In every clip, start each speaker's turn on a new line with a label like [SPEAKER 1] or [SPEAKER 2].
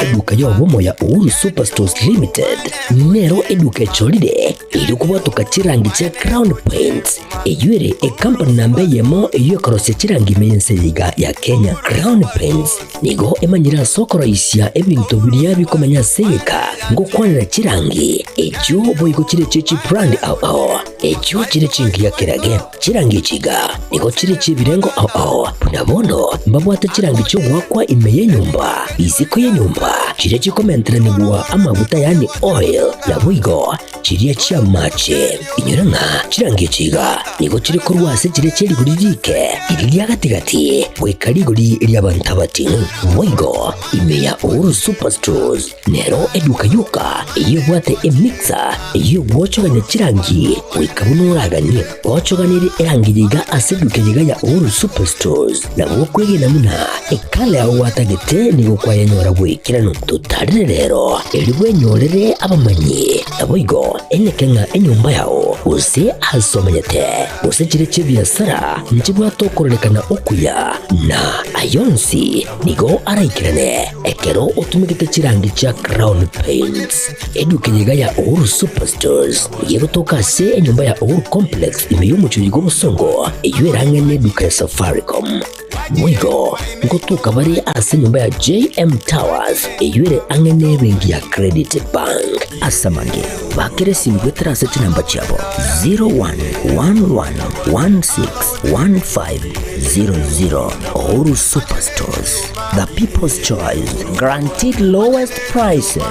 [SPEAKER 1] Eduka y'obomo ya Uhuru Superstores Limited nero eduka echorire erio kobwatoka chirangi chia Crown Paints, eyio ere ekampani namba eyemo eyio ekorosia chirangi ime y'ense eye iga ya Kenya. Crown Paints nigo emanyire ase okoroisia ebinto biria bikomenya ase egeka ngokwanera chirangi echio boigo chire chie chibrand ao ao echio chire chingiya kerage. Chirangi echi iga nigo chire chi'ebirengo ao ao, buna bono mbabwate chirangi chi'ogoakwa ime y'enyomba, isiko y'enyomba, chiria chikomenteranigwa amaguta yaani oil, naboigo chiria chi'amache. Inyora ng'a chirangi echi iga nigo chire korwa ase chiria chie rigori riike, riria ria gati-gati, goika rigori ri'abanto abating'u. Boigo ime ya Uhuru Superstores Nero eduka yoka eyio ebwate emixer eyio egwochogania chirangi goika buna oraganie. Gochoganerie erangi yiga ase eduka yiga ya Uhuru Superstores nabo okwegena buna ekala yao gwatagete nigo kwayenyora bw'ekeranu. Totarire rero erio bwenyorere abamanyi naboigo eneke ng'a enyomba yao gose ase omenyete gose chire chi'ebiasara nchibwate okororekana okuya na ayonsi Nigo araikerane ekero otumegete chirangi chia Crown Paints. Eduka eye iga ya Uhuru Superstores nigo egotoka ase enyomba ya Uhuru Complex ime y'omochie oyo bw'obosongo eyio ere ang'e n'eduka ya Safaricom. Boigo ngotoka bare ase enyomba ya JM Towers eyio ere ang'e n'ebenki ya Credit Bank. Ase amange, bakera esimi goetera ase chinamba chiabo 0111161500. Uhuru Superstores, the people's choice, guaranteed lowest prices.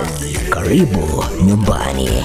[SPEAKER 1] Karibu nyumbani.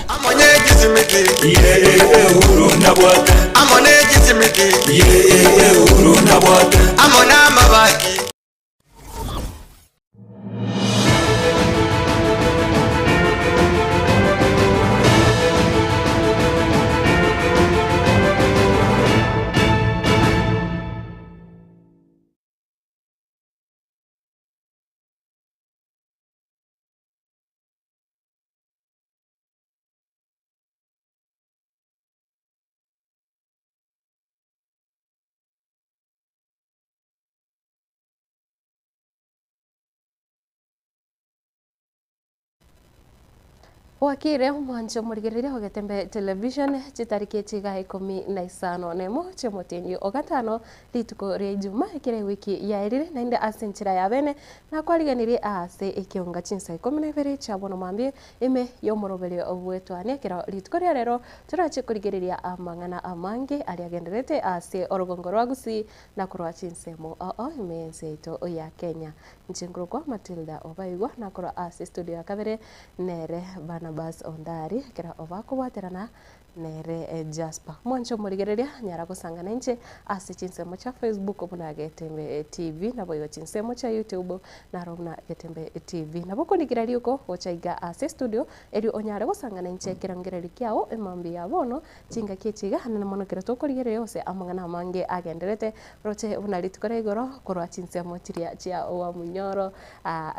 [SPEAKER 2] Bwakire omwancho omorigereria o Getembe Television chitariki chiga ikomi na isano na emo chi'omotienyi o gatano rituko ria Ijumaa ekero ewiki yaerire naende ase enchera ya bene nakwariganirie ase ekionga chinsa ikomi na ibere chia bono mambia ime y'omoroberio bw'etwani ekero rituko ria rero torache korigereria amang'ana amange aria agendererete ase orogongo rwa Gusii na korwa chinsemo oo ime y'ense yaito ya Kenya. Inche nkorokwa Matilda Obaigwa, nakorwa ase estudio ya kabere nere Barnabas Ondari, ekero bakobwaterana nere Jasper. Mwanche omorigereria, nyara gosangana inche ase chinsemo chia Facebook buna Getembe TV, naboigo chinsemo chia YouTube naro buna Getembe TV. Nabo okondikera riogo gocha iga ase estudio, erio onyare gosangana inche ekerengererio kiao emambia ya bono Chingaki echi iga nene mono ekero tokorigereria gose amang'ana amange agendererete, roche buna rituko ria igoro korwa chinsemo chiria chia Wamunyoro,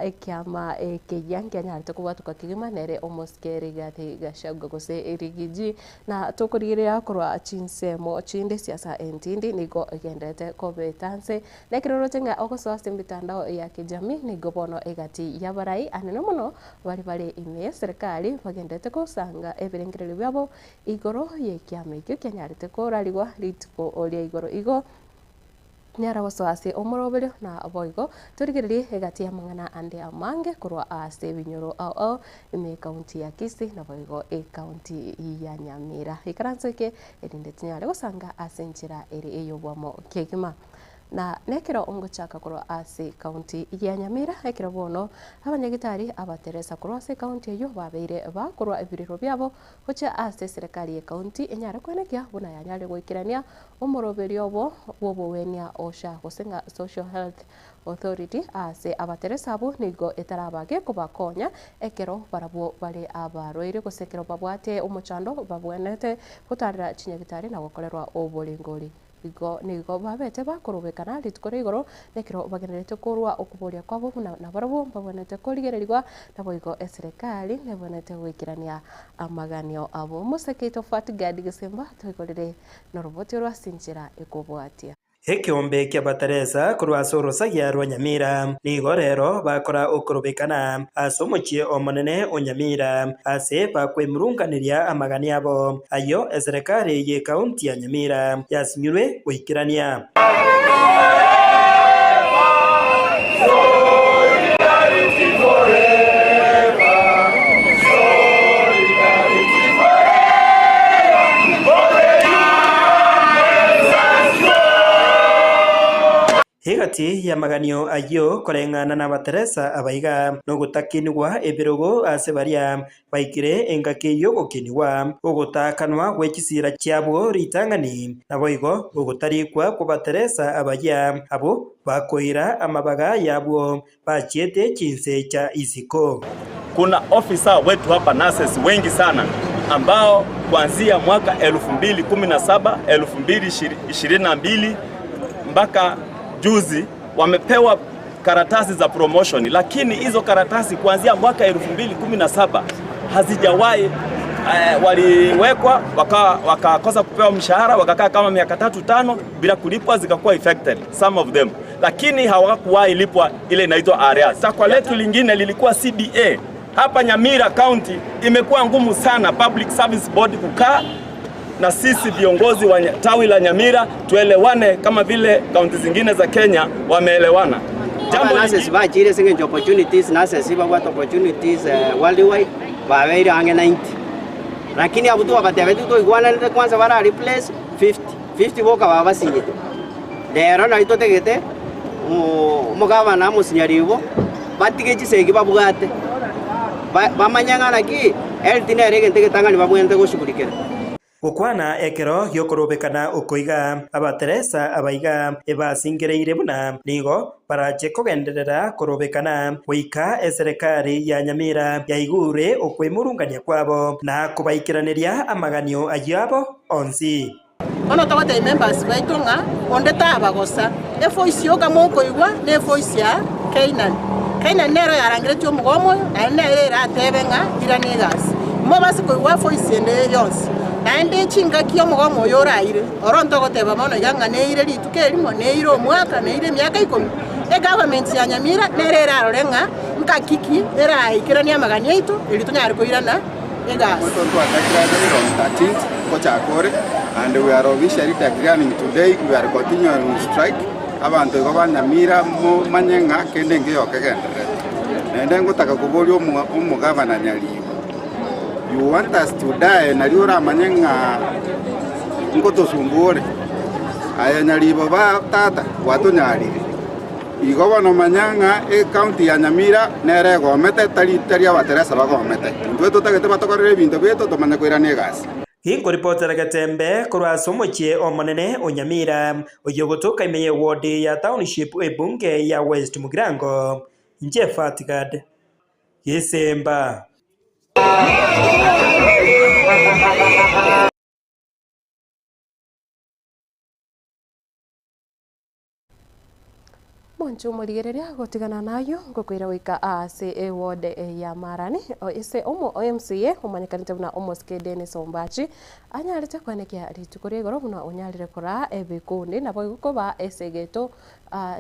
[SPEAKER 2] ekiama ekeyia nkianyarete kobwatoka kegima nere omosike Rigathi Gachagua gose Rigiji. Na tokorigereria korwa chinsemo chinde siasa entindi nigo egendererete kobeta nse, na ekero oroche ng'a ogosoa ase emitandao ya kijamii nigo bono egati y'abarai anene mono baria bare ime y'eserekari bagendererete gosanga ebirengererio biabo Igoro y'ekiama ekio kianyarete korarigwa rituko ria igoro igo, nyara gosoa ase omoroberio, na boigo torigererie egati y'amang'ana ande amange korwa ase ebinyoro ao ao ime ekaunti ya Kisii naboigo ekaunti ya Nyamira. Ikaranso eke erinde tinyare gosanga ase enchera ere ey'obwamo kegima. Na nekero ngochaka korwa ase ekaunti ya Nyamira, ekero bono abanyagitari abateresa korwa ase ekaunti eyio babeire bakorwa ebirero biabo Gochia ase eserekari y'ekaunti enyare koenekia buna yanyarire goikerania omoroberio obo bw'obogwenia o SHA gose ng'a Social Health Authority ase abateresa abwo nigo etarabage kobakonya ekero barabwo bare abarwaire gose ekero babwate omochando babwenerete gotarera chinyagitari na gokorerwa oborengori. Igo nigo babete bakorobekana rituko ria igoro, na ekero bagendererete korua okoboria kwabo buna nabarabwo mbabwenerete korigererigwa, naboigo eserekari nebwenerete goikerania amaganio abo. Omoseke oito Fatgard Gesemba toigorere noroboti orwo ase enchera ekobwatia.
[SPEAKER 3] Ekeombe ki'Abateresa korwa ase orosagia rwa Nyamira nigo rero bakora okorobekana ase omochie omonene o Nyamira ase bakwemurunganeria amagani abo, ayio eserekari y'ekaunti ya Nyamira yasinyirwe goikerania. Egati y'amaganio ayio koreng'ana n'Abateresa abaiga, nogotakinigwa ebirogo ase baria baikire engaki y'ogokinigwa, ogotaakanwa gwe chisira chiabwo ritang'ani, naboigo ogotarikwa kw'Abateresa abayia, abwo bakoira amabaga y'abwo bachiete chinse chia isiko.
[SPEAKER 4] Kuna ofisa wetu hapa nurses wengi sana ambao kuanzia mwaka 2017, 2022 mpaka juzi wamepewa karatasi za promotion, lakini hizo karatasi kuanzia mwaka 2017 hazijawahi eh, waliwekwa wakakosa waka kupewa mshahara wakakaa kama miaka tatu tano bila kulipwa, zikakuwa affected some of them, lakini hawakuwahi lipwa ile inaitwa arrears. Takwa letu lingine lilikuwa CBA hapa Nyamira County. Imekuwa ngumu sana Public Service Board kukaa na sisi viongozi wa tawi la Nyamira tuelewane kama vile kaunti zingine za Kenya wameelewana.
[SPEAKER 5] Jambo nurses bachire ase eng'encho opportunities nurses babwate opportunities eh, worldwide babeire ang'e 90 lakini abwo twabatebetie toigwananete kwanza bara replace 50 50 boka babasinyete rero nari totegete omogabana amosinyari ibo batige chisegi babwate bamanye ng'a naki health nere egento egetang'ani babwenerete goshughulikera.
[SPEAKER 3] Gokwana ekero gi'okorobekana oko iga, Abateresa aba iga ebasingereire buna nigo barache kogenderera korobekana goika eserekari ya Nyamira yaigure okwemurungania kwabo na kobaikeraneria amaganio ayio abo onsi.
[SPEAKER 6] Bono togotebia members baito ng'a onde tabagosa, evoice yoka mokoigwa nevoice ya Keinani. Keinani nero yarangeretie omogomo oyo, naende nere eratebe ng'a irana egasi. Mobase koigwa voice ende yonsi. Naende chingaki omogomo oyo oraire, oro ntogoteba bono iga ng'a neire rituko erimo, neire omwaka, neire emiaka ikomi. Egovernment ya Nyamira nere erarore ng'a ngaki ki eraikeranie amagani aito erio tonyare koirana egasi.
[SPEAKER 7] Omonto ntwatakire abeire on 13th ngochaka ore and we are officially declaring today we are continuing strike abanto igo ba Nyamira momanye ng'a kende nkeiyo kegendererete. Naende ngotaka koboria omo omogavana Nyaribo you want us to die nario oramanye ng'a ngotosumbua ore? Aye Nyaribo ba tata gwatonyarire. Igo bono manya ng'a ecounty ya Nyamira nere egomete, tari tari abateresa bagomete. Intwe totagete batokorere ebinto biaito tomanye koirana egasi.
[SPEAKER 3] Ginkoripotera Getembe korwa ase omochie omonene o Nyamira, oyio ogotoka ime y'eward ya Township ebunge ya West Mugirango, inche Fatgad Gisemba.
[SPEAKER 2] Monche omorigereria gotigana nayio ngokoira goika aase eward ya Marani ase omo MCA omanyekanete buna omosike Dennis Ombachi anyarete koenekia rituko ria igoro buna onyarire koraa ebikundi naboigo koba esegeto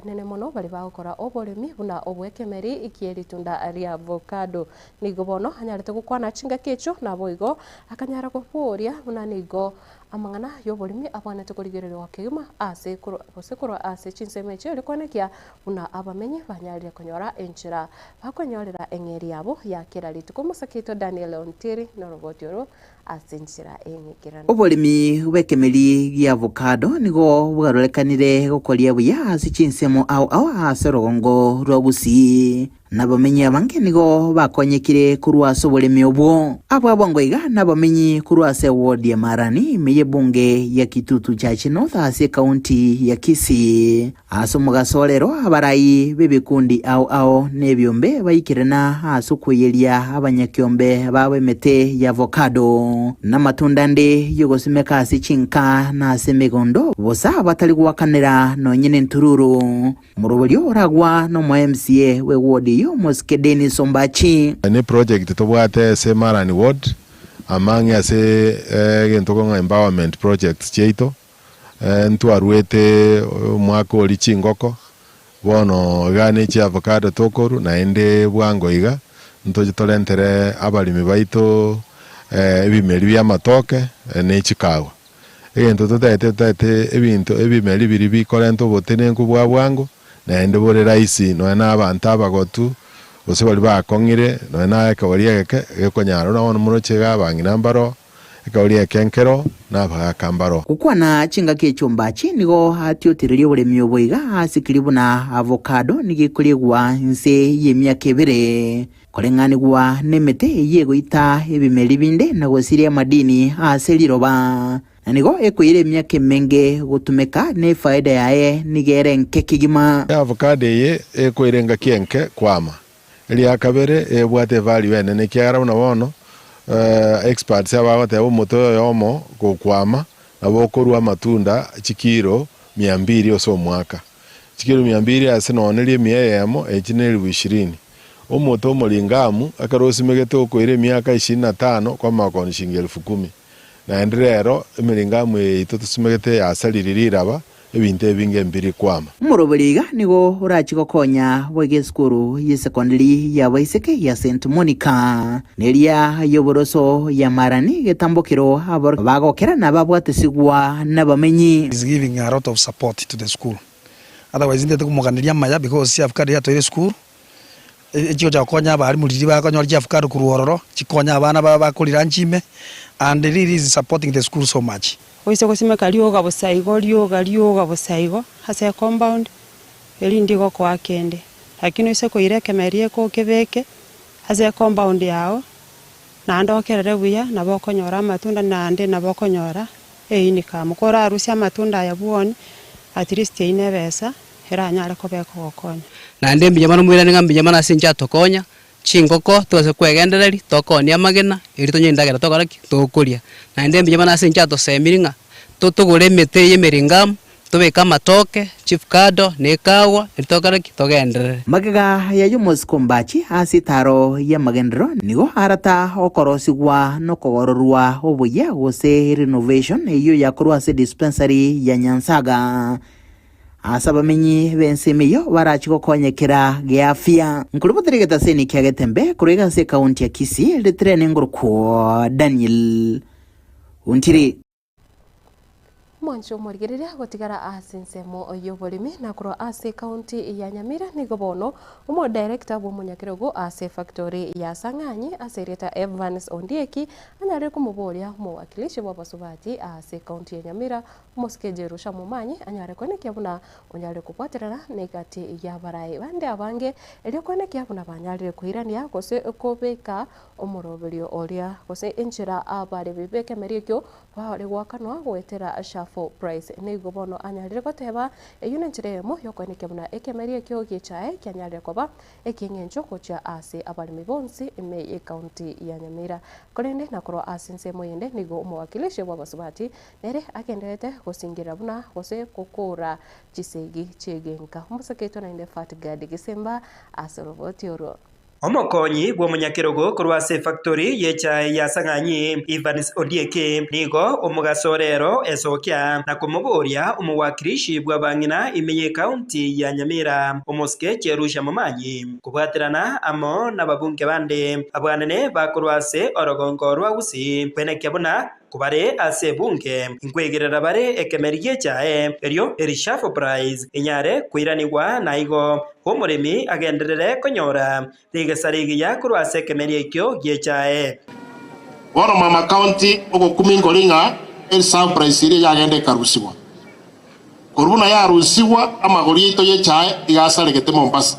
[SPEAKER 2] nene mono baria bagokora oboremi buna obwekemeri kie ritunda ria avocado. Nigo bono anyarete gokwana chingaki echio naboigo akanyara koboria buna nigo Amang'ana y'oborimi abwanete korigererigwa kegima ase korwa gose korwa ase chinsemo echi erio koenekia buna abamenyi banyarire konyora enchera bakonyorera eng'eria yabo ya kera rituko. Omosake oito Daniel Ontiri noroboti oro ase enchera eng'ikeranu.
[SPEAKER 8] Oboremi bw'ekemeri gi'avocado nigo bwarorekanire gokoria buya ase chinsemo ao ao ase orogongo rwa Gusii. Nabamenyi abange nigo bakonyekire korwa ase oboremi obwo. Abwo abwango iga nabamenyi korwa ase eward ya Marani ime y'ebunge ya Kitutu Chache North ase ekaunti ya Kisii. Ase omogaso o rero abarai b'ebikundi ao ao na ebiombe baikirana ase okoiyeria abanyakiombe babo emete ya avocado na amatunda ande y'ogosimeka ase chinka na ase emegondo bosa batari goakanera nonye nentururu. Omoroberio oragwa nomo MCA bwe ward eyio Omosike Dennis Ombachi.
[SPEAKER 9] Ne project tobwate ase Marani ward amang'e ase egento kong'a empowerment projects chiaito. Ntwaruete omwaka oria chingoko, bono iga ne chiavocado tokorwa, naende bwango iga ntoche torentere abaremi baito ebimeri bi'amatoke ne chikawa. Egento totaete totaete ebinto ebimeri biria bikorenta obotenenku bwa bwango, naende bore rahisi nonya na abanto abagotu, gose baria bakong'ire, nonya na ekegori egeke gekonyara. Buna bono moroche iga abang'ina mbaro, ekegori eke nkero, na abagaka mbaro.
[SPEAKER 8] Gokwana chingaki ech'ombachi nigo atiotereria oboremi obo iga ase keri buna avocado nigo ekoriegwa inse y'emiaka ebere. Koreng'anigwa nemete eyio egoita ebimeri binde na gosiria amadini ase riroba, na nigo ekoira emiaka emenge gotumeka, na efaida yaye nigo ere enke kegima.
[SPEAKER 9] Avocado eye ekoira engaki enke kwama. Eria kabere ebwate evalue enene ekiagera buna bono experts abagoteba omote oyo oyomo gokwama nabo okorua amatunda chikiro mia mbili ase omwaka. Chikiro mia mbili ase nonya neria emia eyemo echi ne elifu ishirini. Omote omoringamu, ekero osimegete okoira emiaka ishirini na tano kwamanya kooni shilingi elfu kumi. Naende rero emiringamu eye yaito tosimegete yasariri riraba, ebinto ebinge mbiri kwama.
[SPEAKER 8] Omoroberi iga nigo orache gokonya boigo esukuru y'esekondari y'abaiseke ya St Monica, neria y'oboroso ya Marani getambokero aborokigwa bagokera na babwatesigwa nabamenyi.
[SPEAKER 10] Is giving a lot of support to the school otherwise ntete komoganeria amaya because chiavocado yatoire esukuru, echigocha gokonya abalimu riria bakonyora chiavocado korwa ororo, chikonya abana ba bakorira nchime and really is supporting the school so much.
[SPEAKER 11] Oise gosimeka rioga bosa igo, rioga, rioga bosa igo ase ecompound, erinde igokoa kende. Lakini oise koira ekemeri eke okebeke ase ecompound yao, naende okerere buya, nabo okonyora amatunda naende nabo okonyora eincome. Korarusie amatunda aya bwoni, at least eyio na ebesa eranyare koba ekogokonya.
[SPEAKER 12] Naende mbuya mono moirane ng'a mbuya mono ase inche atokonya, chingoko tobase kwegendereria, tokoonia amagena, erio tonyore endagera tokora ki? Tokoria. Naende mbuya mono ase inche atosemiri ng'a totogore emete eye emeringamu, tobeke amatoke, chifukado, na ekagwa, erio tokore ki? Togenderere.
[SPEAKER 8] Magega y'ayio mosiko mbache ase etaaro y'amagenderero nigo arata okorosigwa nokogororwa oboyia gose renovation eyio yakorwa ase dispensary ya Nyansaga. Ase abamenyi b'ensemo eyio barache gokonyekera geafia. Nkoribotera egetaseni kia Getembe korwa iga ase ekaunti ya Kisii ritere nengorokwo Daniel Ontiri.
[SPEAKER 2] Omwancho omorigereria gotigara ase ensemo y'oboremi na korwa ase ekaunti ya Nyamira nigo bono omodirector bw'omonyakerogo ase efactory ya Sang'anyi ase erieta Evans Ondieki anyarire komoboria omowakilishi bw'abasubati ase ekaunti ya Nyamira Omosike Jerusha Momanyi anyare koenekia buna onyarire kobwaterana negati y'abarai bande abange erio koenekia buna banyarire koirania gose kobeka omoroberio oria gose enchera abarebi b'ekemeri ekio Bare goakanwa goetera Shuffle Price. Nigo bono anyarire goteba, Eyio nenchera eyemo y'okoenekia buna ekemeri ekio gi'echae kianyarire koba eki'eng'encho gochia ase abaremi bonsi ime y'ecounty ya Nyamira. Korende nakorwa ase ensemo eyende nigo omowakilishi bw'abasubati nere agendererete gosingerera buna gose gokora chisegi chi'egenka. Omosakeitwe naende Fatgard Gisimba ase oroboti orwo.
[SPEAKER 3] Omokonyi bw'omonyakerogo korwa ase efactori y'echae ya Sang'anyi, Evans Ondieki, nigo omogaso rero esokia na komoboria omowakilishi bw'abang'ina ime y'ecounty ya Nyamira, omosike Jerusha Momanyi, kobwaterana amo nababunge bande abanene bakorwa ase orogongo rwa Gusii kwenekia buna Kobare ase ebunge, inkwegerera bare ekemeri gi'echae, erio erishafu price enyare koiranigwa, na igo omoremi agenderere konyora rigesa rigiya korwa ase ekemeri ekio gi'echae.
[SPEAKER 13] Bono mama county ogokumi nkori ng'a erisafu price eria yagenda ekarusigwa. Korwa buna yarusigwa amagori yaito y'echae iga asaregete Mombasa,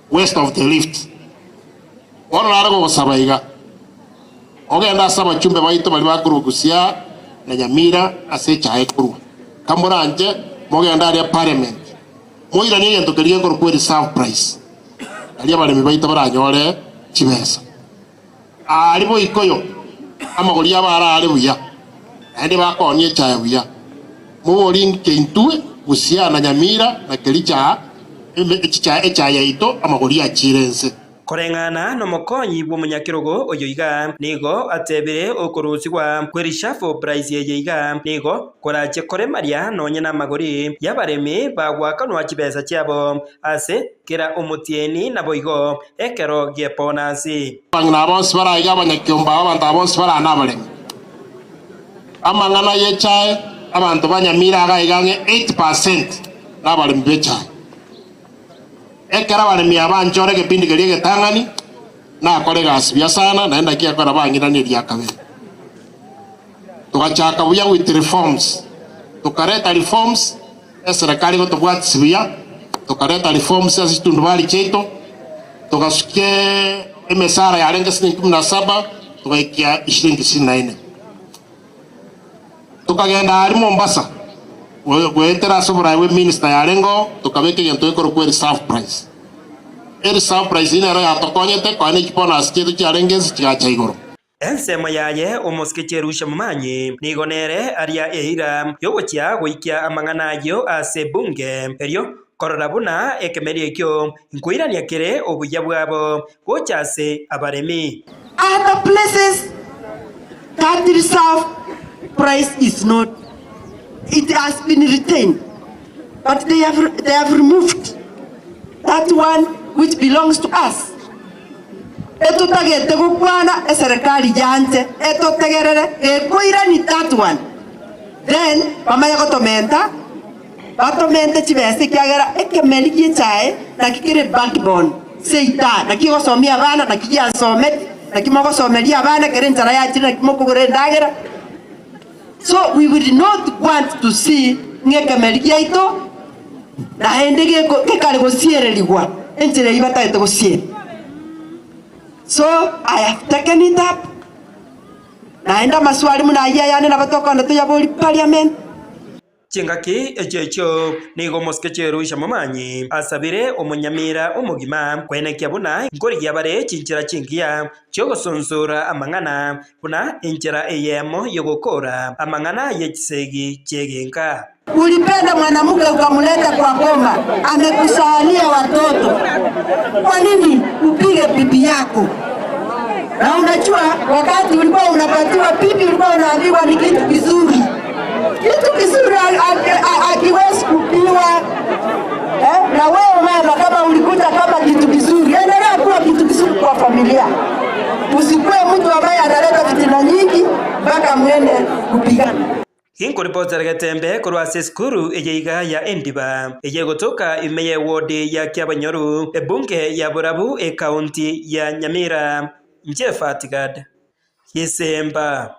[SPEAKER 13] west of the rift. Bono nare gogosaba iga, ogende ase abachumbe baito baria bakorwa Busia na Nyamira ase echae ekorwa. Kamoranche, mogende aria Parliament, moiranie egento keria gekorokwa ereserve price, nario abaremi baito baranyore chibesa. Aria boikoyo amagori abo arare buya, naende bakoonie echae buya. Moborie inche intwe Busia na Nyamira na Kericho aa, echae yaito amagori achiire inse.
[SPEAKER 3] Koreng'ana nomokonyi bw'omonyakerogo oyo iga, nigo atebire okorusigwa kwe reshuffle price eye iga nigo korache koremaria nonye namagori y'abaremi bagwakanwa chibesa chiabo ase kera omotienyi naboigo ekero gi'ebonasi.
[SPEAKER 13] Abang'ina aba bonsi baraiga abanyakiombe aba abanto aba bonsi bare nabaremi. Amang'ana y'echae abanto ba Nyamira iga iga ang'e 80 percent nabaremi b'echae. Ekero abaremi aba banchora egepindi keria egetang'ani, nakora egasi buya sana, naende naki gekogera bang'irania eria kabere. Togachaka buya with reforms, tokareta reforms, eserekari egotobwatisia buya, tokareta reforms ase chitundubari chiaito, togasukia emesara yarenge siringi kumi na saba, togaikia ishiringi ishirini na ine. Tokagenda aria Mombasa, goetera ase oboraai bw'eminister yarengeo, tokabeka egento gekorokwa ereserve price. Ereserve price eyio nero yatokonyete koa ne chibonus chiaito chiarenge inse chigacha igoro.
[SPEAKER 3] Ensemo yaye omosike Jerusha Momanyi nigo nere aria eira y'ogochia goikia amang'ana ayio ase ebunge, erio korora buna ekemeri ekio nkoirania kere obuya bwabo gocha ase abaremi.
[SPEAKER 14] Other places that reserve price is not, it has been retained but they have, they have removed that one which belongs to us. Etotagete gokwana eserekari yanche etotegerere gekoirani that one then bamanye gotomenta Batomente chibesa ekiagera ekemeri gi'echae naki kere backbone seita, naki egosomia abana, naki giasometi, naki mogosomeria abana ekero enchara yachire naki mokogora endagera. So we would not want to see ng'a ekemeri giaito naende geko gekare gosiererigwa enchera eyio batagete gosiera. So I have taken it up, naende amaswali buna ayio ayande nabo tokogenda toyaborie parliament.
[SPEAKER 3] Chingaki echio echio nigo omosike Jerusha momanyi asabire omonyamira omogima kwenekia buna nkorigia bare chinchera chingiya chi'ogosonsora amang'ana, buna enchera eyemo y'ogokoora amang'ana ye chisegi chi'egenka.
[SPEAKER 14] Ulipenda mwanamke ukamuleta kwa boma, amekuzalia watoto, kwa nini upige bibi yako? Na unajua wakati ulikuwa unapatiwa bibi ulikuwa unaambiwa ni kitu kizuri. Kitu kizuri hakiwezi kupiwa. Eh, na wewe mama, kama ulikuja kama kitu kizuri, endelea kuwa kitu kizuri kwa familia. Usikuwe mtu ambaye analeta fitina nyingi mpaka mwende kupigana.
[SPEAKER 3] Ginkoripotera getembe korwa ase esukuru eye iga ya Endiba, eye egotoka ime y'ewodi ya Kiabanyoru, ebunge ya Borabu, ekaunti ya Nyamira. Inche Fatigad Gisemba.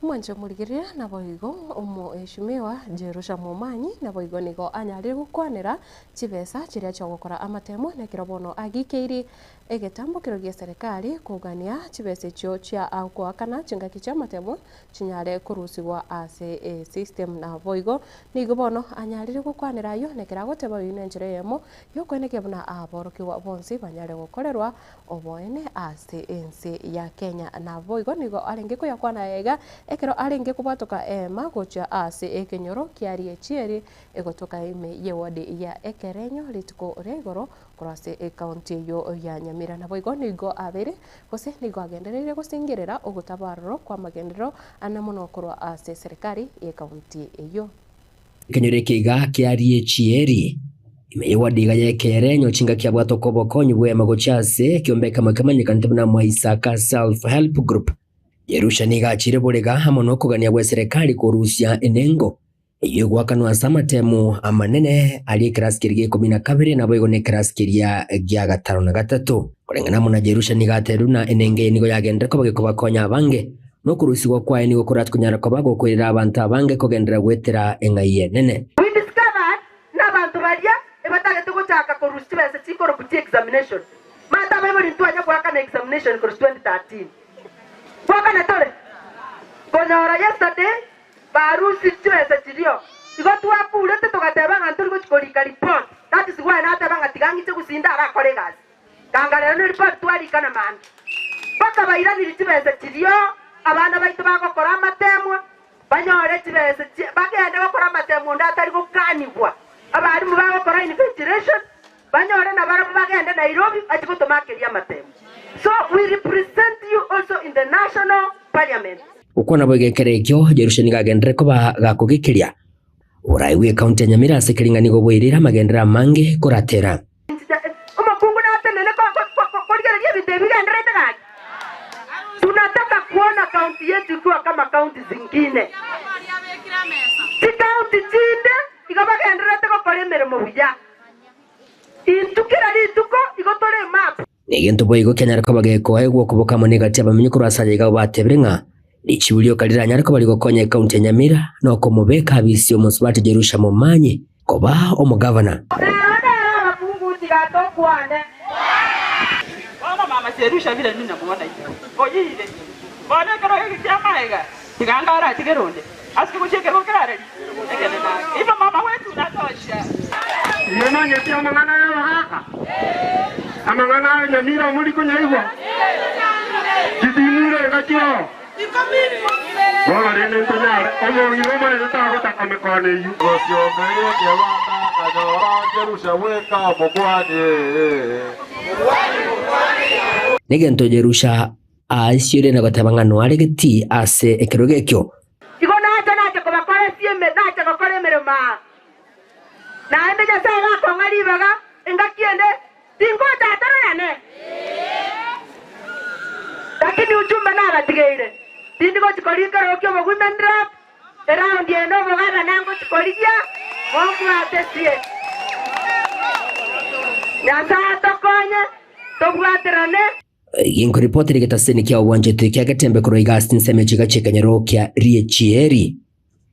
[SPEAKER 2] Omwanche omorigereria naboigo omoeshimiwa Jerusha Momanyi naboigo nigo anyarire gokwanera chibesa chiria chiogokora amatemo nekero bono agikeiri egetambokero gi'eserekari kogania chibesa echio chia goakana chingaki chiamatemo chinyare korusigwa ase esystem naboigo nigo bono anyarire gokwanera ayio nekero agoteba oyio nenchera eyemo yokoenekia buna aborokigwa bonsi banyare gokorerwa Oboene ase ense ya Kenya. Naboigo nigo arenge koyakwana aiga ekero arenge kobwatoka eema gochia ase ekenyoro kia Riachieri egotoka ime y'ewadi ya Ekerenyo rituko ria igoro korwa ase ekaunti eyio ya Nyamira. Naboigo nigo abeire gose nigo agendereire gosingerera ogotabaroro kw'amagenderero ane mono korwa ase eserekari y'ekaunti eyio.
[SPEAKER 1] Ekenyoro eke iga kiarie chieri ime y'ewadi iga y'ekeerenyo chingaki abwate okobokonyi bw'eema gochia ase ekiombe ekemo kemanyekanete buna Mwaisaka Self Help Group. Jerusha nigo achiire borega amo nokogania gw'eserekari korusia enengo eyio egoakanwa ase amatemu amanene aria ekerasi keria gia ikomi na kabere naboigo nekerasi keria gia gatano na gatato. Koreng'ana amo na Jerusha nigo atebirie buna enengo eye nigo yagenderere koba gekobakonya abange Nokorusigwa kwaye nigo korakonyara koba gokoirera abanto abange kogenderera goetera eng'ai enene.
[SPEAKER 14] We discovered ng'a abanto baria ebatagete gochaka korusia chibesa chikorokwa chi examination. Mate abaibori ntwanya goakana examination korwa 2013. Goakana tore? Konyora yesterday barusirie chibesa chirio. Igo twakurete togateba ng'a ntori gochi korika report. That is why nateba ng'a tiga ng'iche gose ndarakore egasi. Ganga rero ne report twarikana mambia. Mpaka bairanirie chibesa chiria abana baito bagokora amatemwa, banyore chibesa chi bagende gokora amatemwa onde atari gokanigwa. Abalimu bagokora invigilation. Banyore nabarabwo bagende Nairobi bachie gotomakeria amatemo. So we represent you also in the national parliament.
[SPEAKER 1] Gokwana boigo ekero ekio, Jerusha nigo agenderere koba gakogekeria oboraai bw'ekaunti ya Nyamira ase ekering'ani nigo bwairire amagenderero amange koratera.
[SPEAKER 14] Omokungu natenene korigereria ebinto ebi bigendererete gaki. Tunataka kuona kaunti yetu ikiwa kama kaunti zingine. Chikaunti chinde igo bagendererete gokora emeremo buya. Intwe kera rituko igo tore emap.
[SPEAKER 1] Negento boigo kianyare koba gekoegwa okoboka amo negati y'abamenyi korwa ase ayaiga batebire ng'a richibu rioka riranyare koba rigokonya ekaunti ya Nyamira nokomobeka abisi omosubati Jerusha Momanyi koba omogavana.
[SPEAKER 14] Rero nere abakungu tiga tokwane.
[SPEAKER 15] Bono mama Jerusha bire ninamuona iga oyire. Bono ekero geke ki'amaega tiga ngare atigere onde. Ase gochia ekerogo kerareri ekenene ake. Igo mama wetu natosha.
[SPEAKER 16] Timomanyeti amang'ana y'abagaaka? Amang'ana ayo nyamira mori konyaigwa? Chitimure engaki oo. Bono rende ntonyare, omong'ina omonene tagotaka mekono eyio.
[SPEAKER 17] Gosiomeria ekebanda, akanyora Jerusha bweka omokuani.
[SPEAKER 1] Negento Jerusha aasiore na goteba ng'a noare getii ase ekerogo ekio.
[SPEAKER 14] Igo nacha nache kobakora esieme, nache gokora emeremo aa. Naende Nyasae gakong'a ribaga engaki ende, tingocha ataro yane. Lakini ujumbe nabatigeire, tindi gochi koria ekerogo ki'obowomen rep, eraundi ende omogabana ngochi korigia, mombwatesie. Nyasae atokonye, tobwaterane.
[SPEAKER 1] Ginkoripotera egetaseni kia obwanchete kia Getembe korwa iga ase ensemo echiga chi'ekenyoro kia Riechieri,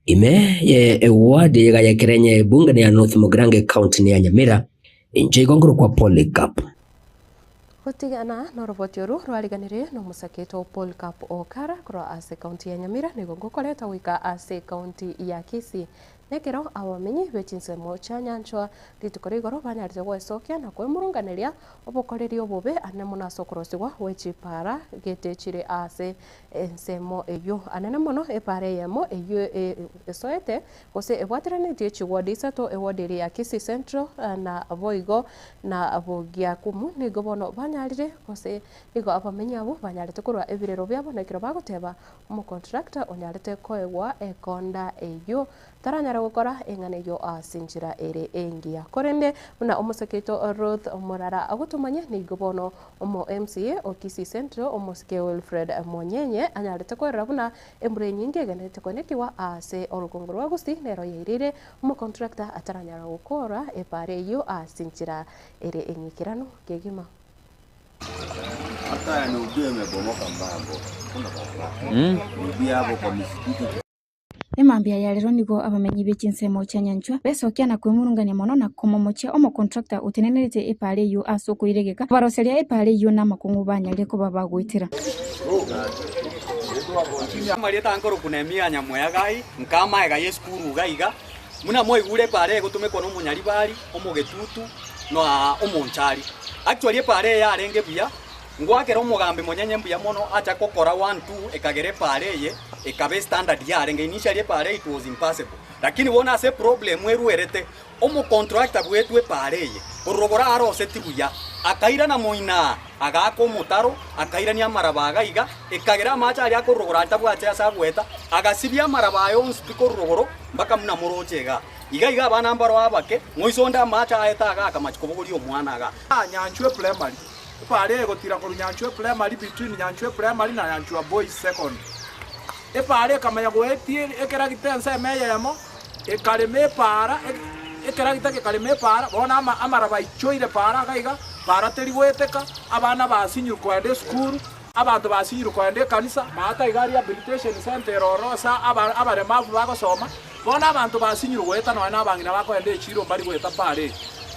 [SPEAKER 1] ime ye eward eyega ya Kerenye ebunge ya North Mugirango ecounty ya Nyamira, inche igo nkorokwa Polycarp.
[SPEAKER 2] Gotigana noroboti oru rwariganirie nomosaketo Polycarp Okara korwa ase ekaunti ya Nyamira nigo ngokoreta goika ase ekaunti ya Kisii. Nekero abamenyi be chinsemo chia nyanchwa rituko rigoro banyarete gwesokia na kwemurunganeria obokoreri obobe anene mono ase okorosigwa gwe chipaara gete chire ase ensemo eyio. Anene mono epaara eyemo eyio esoete gose ebwateranetie chiwodi isato, ewodi eria ya Kisii Central na boigo na Bogiakumu nigo bono banyarire gose nigo abamenyi abwo banyarete korwa ebirero biabo nekero bagoteba Omokontrakta onyarete koegwa ekonda eyio taranyara gokora eng'ana eyio ase enchera ere engiya. Korende buna omosike oito Ruth Morara agotomanya, nigo bono omo MCA o Kisii Central omosike Wilfred Monyenye anyarete kwerora buna embura enyinge egendererete koenekigwa ase orogongo rwa Gusii nero yairire omokontrakta ataranyara gokora epaara eyio ase enchera ere eng'ikeranu kegima.
[SPEAKER 18] Emambia ya rero nigo abamenyi be chinsemo chia Nyanchwa besokia na kwemurungania mono na komomochia omocontractor otenenerete epaara eyio ase okoiregeka kobaroseria epaara eyio namakong'u banyarire koba bagoetera.
[SPEAKER 19] Amarieta ankorokwa Nehemia Nyamoyagai, nkamaega y'esukuru iga iga, buna mwaigure epaara egotumekwa nomonyaribari, omogetutu, na omonchari. Actually epaara eye yarenge buya, ngwakera omogambi monyenye mbuya mono acha gokora one two ekagera epaara eye ekaba estandard yarenge. Initially epaara eye it was impassable. Lakini bono ase eproblem erwerete, omocontractor bwetwe epaara eye, korwa rogoro aroseti buya, akairana moina aa, agaaka omotaro, akairania amaraba iga iga, ekagera amache aria akorwa rogoro aria tabwate ase agoeta, agasibia amaraba aya onsi pi korwa rogoro mpaka buna moroche igaa. Iga iga abana mbaro abake, ng'oise onde amache aete agaaka amache kobogoria omwana igaa.
[SPEAKER 20] Nyanchwa Primary, Epaara egotira korwa Nyanchwa Primary between Nyanchwa Primary na Nyanchwa Boys Secondary. Epaara ekamanya goetia ekeragita ensemo eyemo, ekarema epaara, ekeragita gekarema epaara, bono ama amaraba aichoire paara iga iga, paara teri goeteka, abana basinyirwe kogenda esukuru, abanto basinyirwe kogenda ekanisa, maata iga rehabilitation centre ere ororo ase aba abaremavu bagosoma, bono abanto basinyirwe goeta nonya na abang'ina bakogenda echiro mbari goeta paara eye.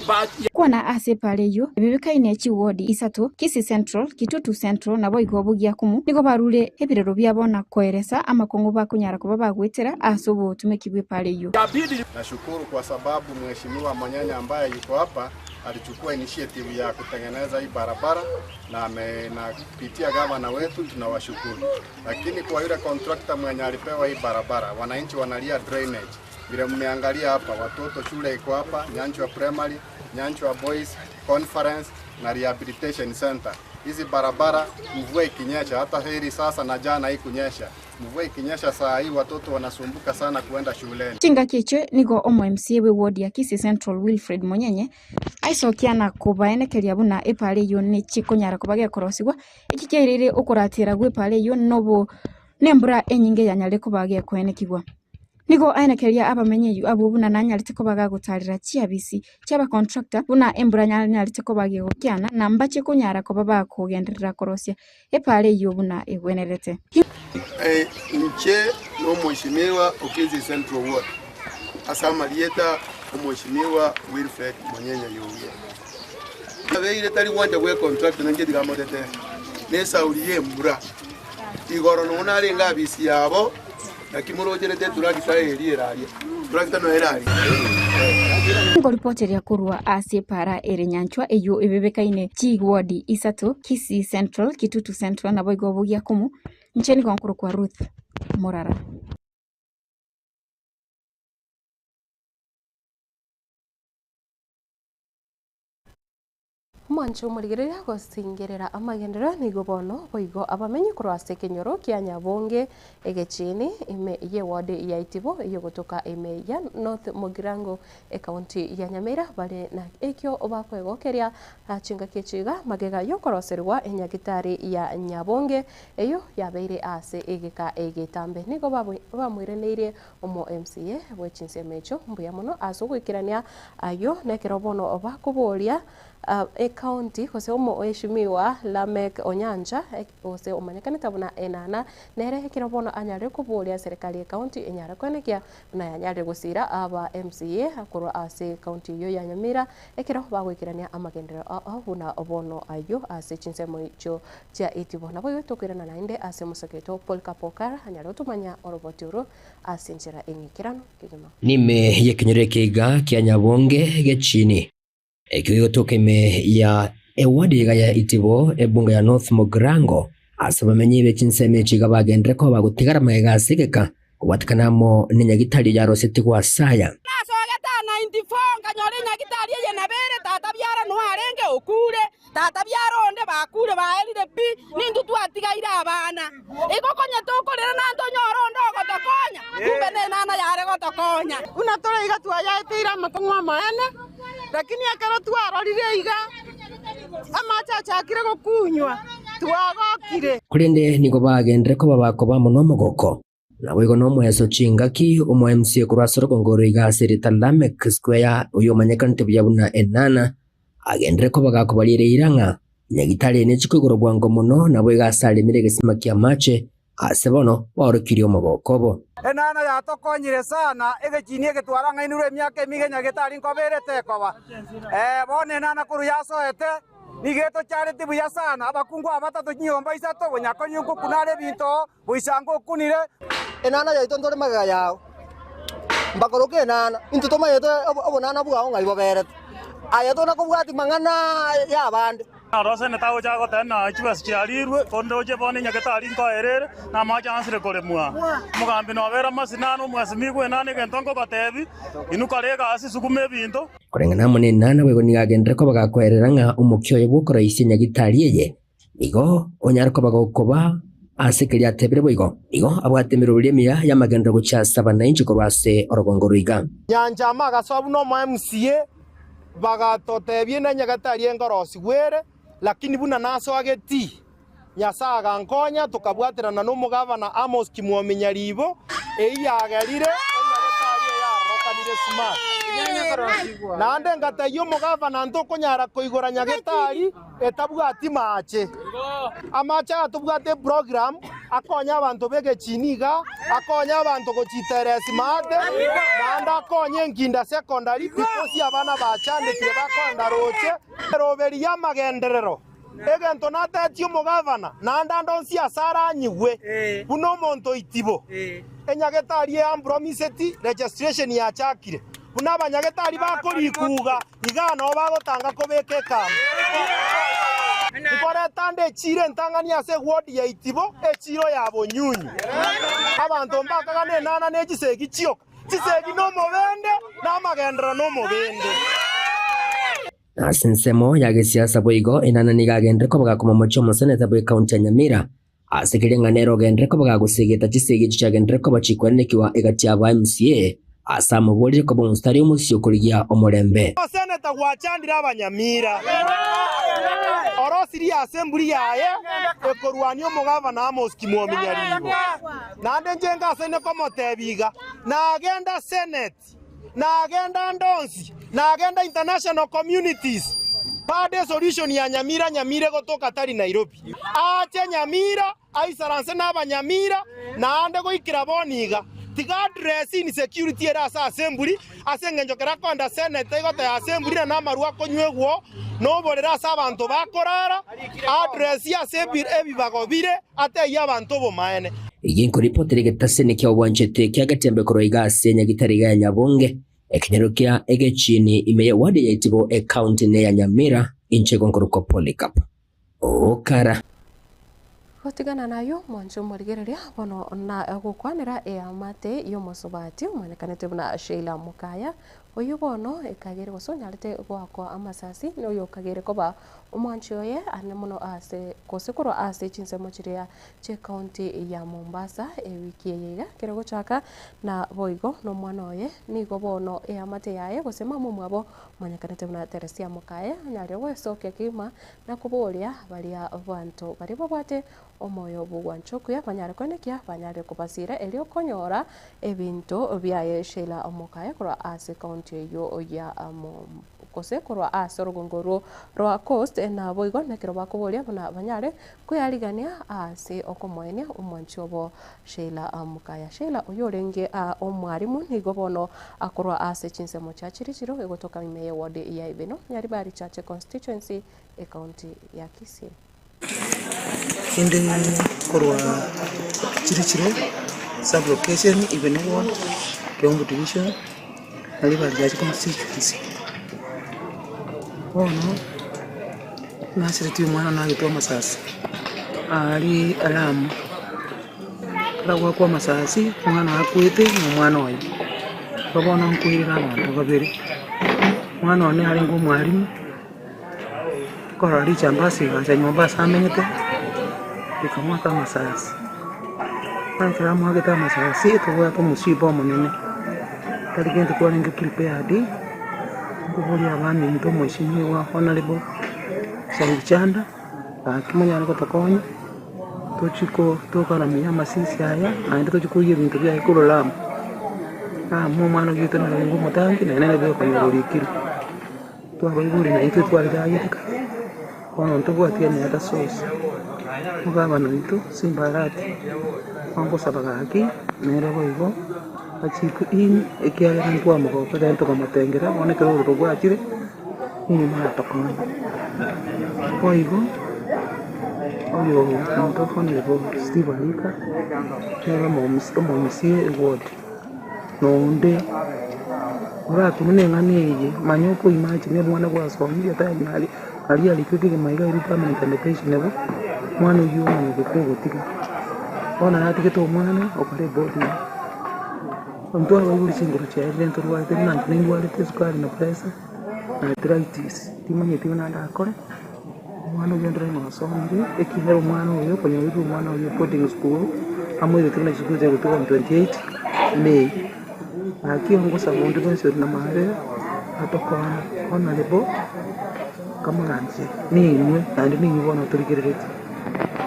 [SPEAKER 20] Ba.
[SPEAKER 18] Kwana ase epaara eyio, ebibekaine chiwodi isato, Kisii Central, Kitutu Central, naboigo Bogiakumu, nigo barure ebirero biabo na koeresa amakong'u bakonyara koba bagoetera ase obotumeki bw'epaara eyio.
[SPEAKER 7] Nashukuru kwa sababu Mheshimiwa Monyenye ambaye yuko hapa alichukua initiative ya kutengeneza hii barabara na ame, na kupitia gavana wetu tunawashukuru. Lakini kwa yule contractor mwenye alipewa hii barabara, wananchi wanalia drainage. Vile mmeangalia hapa, watoto shule iko hapa, Nyanchwa Primary, Nyanchwa Boys Conference na Rehabilitation Center. Hizi barabara mvua ikinyesha, hata heri sasa na jana haikunyesha. Mvua ikinyesha saa hii watoto wanasumbuka sana kuenda shuleni.
[SPEAKER 18] Chingaki echio nigo omo MCA bwe ward ya Kisii Central Wilfred Monyenye aisokia na kobaenekeria buna epara eyio nechikonyara koba gekorosigwa eki kiairire okoratera gwe epara eyio nobo nembura enyinge yanyarire koba gekoenekigwa. Nigo aenekeria abamenyi abwo buna nanyarete koba gagotarera chiabisi chi'abacontractor buna embura yanyarete koba gegokiana na mbache konyara koba bakogenderera korosia epara eyio buna egwenerete.
[SPEAKER 21] Inche nomweshimiwa o Kisii Central Ward, ase amarieta omweshimiwa Wilfred Monyenye Yugia. Abeire tari gwancha gwe contractor na inche tigamotetere, nesauri y'embura. Igoro nonya narenge abisi yabo, naki morocherete eturakita eria eraria, eturakita noyo eraria.
[SPEAKER 18] Ngoripoteria korwa ase epara ere nyanchwa eyio ebebekaine chiwodi isato, Kisii Central, Kitutu Central naboigo Bogiakumu, inche nigo nkorokwa Ruth Morara.
[SPEAKER 2] Omwancho omorigereria gosingerera amagenderero nigo bono boigo abamenyi korwa ase ekenyoro kia Nyabonge egechini ime y'eward ya Itibo eyogotoka ime ya North Mugirango ekaunti ya Nyamira bare na ekio bakwegokeria chingaki echi iga magega yokoroserigwa enyagitari ya Nyabonge eyio yabeire ase egeka egetambe. Nigo bamoiraneirie omo MCA bwe chinsemo echio mbuya mono ase ogoikerania ayio nekero bono bakoboria Ecounty gose omoeshimiwa Lameck Onyancha gose omanyekanete buna Enana nere ekero bono anyarire koboria eserekari ye county enyare koenekia buna yanyarire gosira aba MCA korwa ase ecounty eyio ya Nyamira ekero bagoikerania amagenderero ao buna bono ayio ase chinsemo echio chia Itibo. Naboigo tokoirana naende ase omosake oito Polycarp Okara anyare gotomanya oroboti oro ase enchera eng'ikeranu kegima.
[SPEAKER 1] Nime y'ekenyoro ekeiga kia Nyabonge gechini. Ekio gegotoka ime ya ewadi iga ya Itibo, ebunge ya North Mugirango, ase abamenyi be chinsemo echi iga bagenderere koba bagotigara magega ase egeka, kobwatekana amo nenyagitari yarosetigwe ase aya.
[SPEAKER 22] Nasogete 94 nkanyora enyagitari eye nabere tata biara noe arenge okure, tata biara onde bakure baerire pi, nintwe twatigaire abana. Igo konya tokorera na ntonyore onde ogotokonya, kumbe nenana yare gotokonya.
[SPEAKER 6] Buna tore iga twayaeteire amakong'u amaene, lakini ekero twarorire iga amache achakire gokunywa, twagokire.
[SPEAKER 1] Korende nigo bagenderere koba bakoba amo nomogoko. Naboigo nomoeso chingaki, omo MCA korwa ase orogongo oro iga ase erieta Lameck Square oyio omanyekanete buya buna Enana, agenderere koba gakobariera eira ng'a nyagitari eye nechiko igoro bwango mono naboigo ase aremire egesima ki'amache ase bono baorokirie omogoko obo.
[SPEAKER 23] Enana yatokonyire sana, egechini eke twarang'ainirwe emiaka emige nyagetari nkoba ere tekoba. Ee, bono enana korwa yasoete, nigo etochareti buya sana, abakungu aba batato chinyomba isato, bonyakonywa nkokuna are ebinto Boisango okunire.
[SPEAKER 24] Enana yaito ntore magega yao, mbakoroke enana, intwe tomanyete obonana bwao ng'ai boberete. Aye tona kobwatia mang'ana y'abande.
[SPEAKER 25] Narosene tagocha goteba ng'a chibesa chiarirwe, korende oche bono enyagetari nkoerere, na amache ansire koremwa. Omogambi nobere amasina ane omwasimigwe enana egento nkogotebi, inwe kora egasi, suguma ebinto.
[SPEAKER 1] Koreng'ana amo nenana boigo nigo agenderere koba gakoerera ng'a omokia oye bw'okoroisia nyagitari eye Igo onyare koba gokoba ase keria atebire boigo. Igo abwate emeroberi emiya y'amagenderero gochia ase abanainchi korwa ase orogongo rw'iga.
[SPEAKER 23] Nyanchama agasoa buna omo MCA, bagatotebia ina Nyagetari engorosigwe ere, lakini buna nasoa getii, Nyasae agankonya tokabwaterana nomogavana Amos Kimwomi Nyaribo, eyio yagerire Enyagetari eye yarokanire smart. Naende ngatebia omogavana ntokonyara koigora Nyagetari etabwati maache. Amache aya tobwate eprogram akonye abanto b'egechini iga, akonye abanto gochitera esimate, naende akonye enkinda secondary because abana bachandekire bakoenda roche. Eroberi y'amagenderero, egento natetie omogavana, naende ande onsi ase aranyigwe buna omonto oitibo, enyagetari eampromiseti registration yachakire, buna abanyagetari bakorikuga Igaa nao bagotanga kobeka ekambi. Nkoreta ande echiiro entang'ani ase ewodi ya Itibo, echiiro ya Bonyunyu. Abanto mbakagana enana ne chisegi chioka. Chisegi nomobende, na amagenderero nomobende.
[SPEAKER 1] Na ase ensemo ya gesiasa boigo, Enana nigo agenderere koba gakomomochia omoseneta bw'ecounty ya Nyamira ase keria ng'a nere ogenderere koba gagosegeta chisegi echio chiagenderere koba chikwenenekigwa egati y'aba MCA ase amoborire koba omositari omosio korigia omorembe.
[SPEAKER 23] Omoseneta gwachandire abanyamira, orosirie ase emburi yaye ekorwania omogavana Amos Kimwomi Nyaribo. Naende inche ngasaine komotebia iga, Nagenda Senate, nagenda ande onsi, nagenda international communities, bado esolution ya Nyamira Nyamira egotoka tari Nairobi. Aache Nyamira, aisaranse nabanyamira, naende goikera bono iga, tiga address insecurity ere ase assembly, ase engencho kera akoenda Senate egoteba assembly na namarwa akonywegwa noborere ase abanto bakorara, address ase ebibago bire, atebie abanto obomaene.
[SPEAKER 1] Eyio nkoripotera egetaseni kia obwanchete kia Getembe korwa iga ase Nyagitari iga ya Nyabonge, ekenyoro kia Egechini ime ye ward ya Itibo ecounty ne ya Nyamira, inche igo nkorokwa Polycarp Okara.
[SPEAKER 2] Gotigana nayio, mwanche omorigereria bono na gokwanera eamate y'omosubati omanyekanete buna Sheila Mukaya, oyio bono ekagere gose onyarete goakwa amasasi noyo okagere koba omwanchi oye ane mono ase gose korwa ase chinsemo chiria chi'ecounty ya Mombasa ewiki eye iga ekero egochaka na boigo nomwana oye nigo bono eamate yaye gose mama omwabo omanyekanete buna Teresia Mukaya anyarire gwesokia kegima Na koboria baria abanto baria babwate omoyo bw'ogwancha okuya banyare koenekia banyare kobasiira erio konyora ebinto biaye Sheila omokaye korwa ase county eyio ya gose korwa ase orogongo orwo rwa Coast naboigo nekero bakoboria buna banyare kwearigania ase okomoenia omwanchi obo Sheila Mukaya. Sheila oyio orenge omwarimu nigo bono akorwa ase chinsemo chia Chirichiro egotoka ime ye ward ya Ibeno, Nyaribari Chache Constituency, ecounty ya Kisii.
[SPEAKER 4] Inde korwa Chirichiro sub location, Ibeno ward, Keumbu division, Nyaribari Chache constituency. Bono nasiretie omwana nagetwe amasasi aria Lamu. Ekero agoakwa amasasi, omwana oye akwete na omwana oye. Igo bono nkoirera abanto babere, omwana one arenge omwalimu, nkorora richambasi rigacha nyomba ase amenyete, rikamoaka amasasi. Bono ekero amoakete amasasi, tobwate omoswipa omonene, tari gento twarenge prepared, nkoboria abaminto omweshimiwa honourable Said Chanda. Gaki monyare gotokonya, tochie ko tokaramia amasisi aya, naende tochie koiyia ebinto biaye korwa Lamu. Lamu omwana oito narenge omotangi naende nere bwekonyora orikire. Twabaibori naintwe twarigagete kare, bono ntobwati any other source. Omogabana oito Simba Arati, ogosaba gaki nere boigo achikwe in ekiagera ntwamogokera tokamotengera bono ekero ororo bwachire. Nigo moratokonye. Boigo oyo omonto okonerwa Steve Arika nere omomusia eward, na onde orakumie na eng'ana eye, manya okoimagine omwana gwasomire time aria, aria arikwe kegima iga airwe permanent and pensionable, omwana oyio omanye gokogotiga. Bono natigete omwana okore eboarding. Intwe abaibori chinguru chiaerire ntorwarete buna intwe nindwarete esukari na pressure. Arthritis, timanyeti buna ndakore, omwana oyio ndore ng'a osomire, ekiagera omwana oyo okonyorire omwana oyo boarding school, amoirete buna chisukuru chia gotoka on 28 May. Gaki ngosaba onde bwensi ore na amaabera, atokonye, honourable, kamoranche, ninwe naende ninwe bono torigereretie.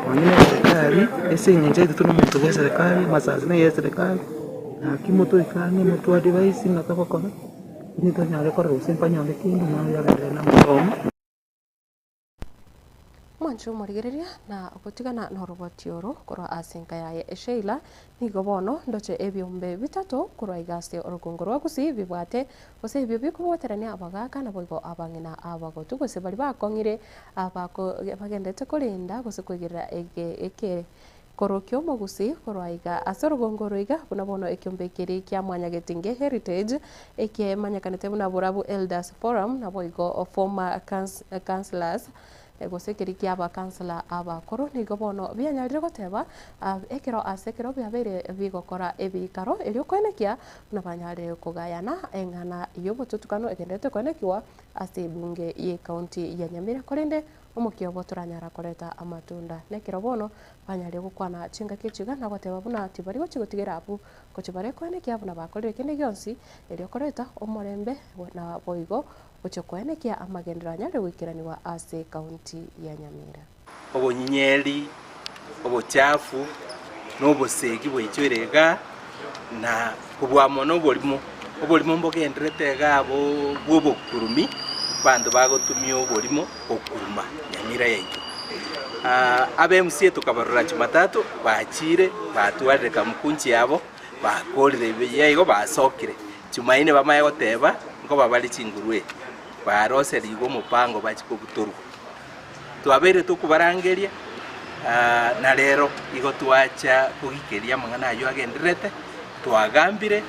[SPEAKER 4] Nonye na eserekari, ase eng'encho yaito tore omonto bwa eserekari, amasasi na ya eserekari, gaki motoike ang'e moto advise ng'a togokora. Inwe tonyare korora gose mpanyore kende omwana oyo agenderere namasomo.
[SPEAKER 2] Mwanche omorigereria na gotigana noroboti oro korwa ase enka yaye Sheila, nigo bono ndoche ebiombe bitato korwa iga ase orogongo rwa Gusii bibwate gose ebio bikobwaterania abagaaka naboigo abang'ina abagotu gose baria bakong'ire abako bagenderete korenda gose koigerera ege eke Korokia omogusii korwa aiga ase orogongo oro iga, buna bono ekiombe keria kia Mwanyagetinge Heritage ekemanyekanete buna Borabu Elders Forum naboigo Former Councillors. Gose keria kia abakansela abakoro nigo bono bianyarire goteba ekero ase ekero biabeire bigokora ebikaro erio koenekia buna banyare kogayana eng'ana y'obotutukano egenderete koenekiwa ase ebunge y'ecounty ya Nyamira korende omokia obo toranyara koreta amatunda. Nekero bono banyarire gokwana chingaki echi iga na goteba buna tibari gochia gotigera abwo gochia bare koenekia buna bakorire kende gionsi erio koreta omorembe naboigo Gochia koenekia amagenderero anyare goikeranigwa ase ekaunti ya Nyamira.
[SPEAKER 5] Obonyinyeri, obochafu, na obosegi bwaichoire igaa, na kobua mono oborimo. Oborimo mbogendererete igaa bo bw'obokurumi, abanto bagotumia oborimo gokuruma Nyamira yaito. Abe MCA tokabarora Jumatatu, bachire batwarire kamukunchi yabo, bakorire buya igo basokire. Chumaine bamanye goteba, Nkoba bare chingurue, baroserigwe omopango bachie kobutorwa. Twabeire tokobarangeria, na rero igo twacha kogikeria amang'ana ayio agendererete, twagambire,